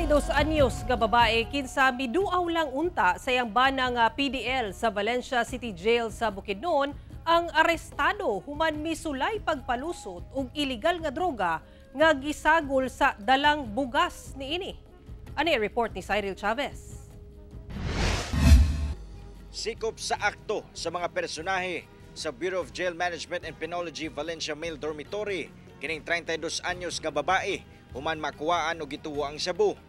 32 anyos nga babae kinsa miduaw lang unta sa iyang bana nga PDL sa Valencia City Jail sa Bukidnon ang arestado human misulay pagpalusot og illegal nga droga nga gisagol sa dalang bugas niini. Ani report ni Cyril Chavez. Sikop sa akto sa mga personahe sa Bureau of Jail Management and Penology Valencia Male Dormitory kining 32 anyos nga babae human makuhaan og gituo ang shabu.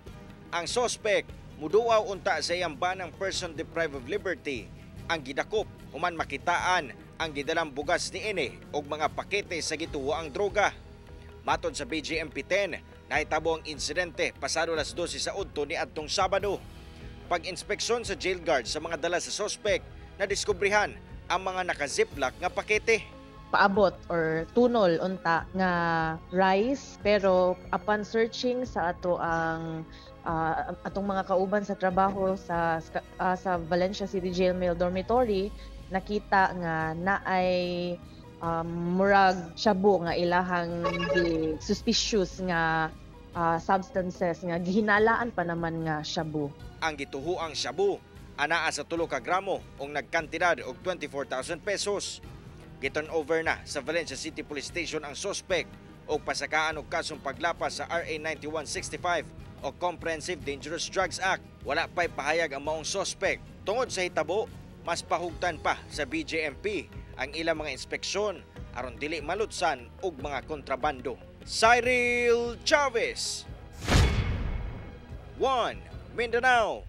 Ang sospek muduaw unta sa iyang banang person deprived of liberty ang gidakop human makitaan ang gidalang bugas niini og mga pakete sa gituo ang droga. Matod sa BJMP 10, nahitabo ang insidente pasado alas 12 sa udto ni adtong Sabado. Pag-inspeksyon sa jail guard sa mga dala sa sospek, nadiskubrihan ang mga naka-ziplock nga pakete. Paabot or tunol unta nga rice, pero upon searching sa ato ang atong mga kauban sa trabaho sa Valencia City Jail Male Dormitory, nakita nga naay murag shabu nga ilahang gi suspicious nga substances nga gihinalaan pa naman nga shabu. Ang gituhuang shabu anaa sa 3 ka gramo ug nagkantidad og 24,000 pesos. Gi-turn over na sa Valencia City Police Station ang suspect og pasakaan og kasong paglapas sa RA 9165 o Comprehensive Dangerous Drugs Act. Wala pa'y pahayag ang maong suspect. Tungod sa hitabo, mas pahugtan pa sa BJMP ang ilang mga inspeksyon aron dili malutsan og mga kontrabando. Cyril Chavez, 1 Mindanao.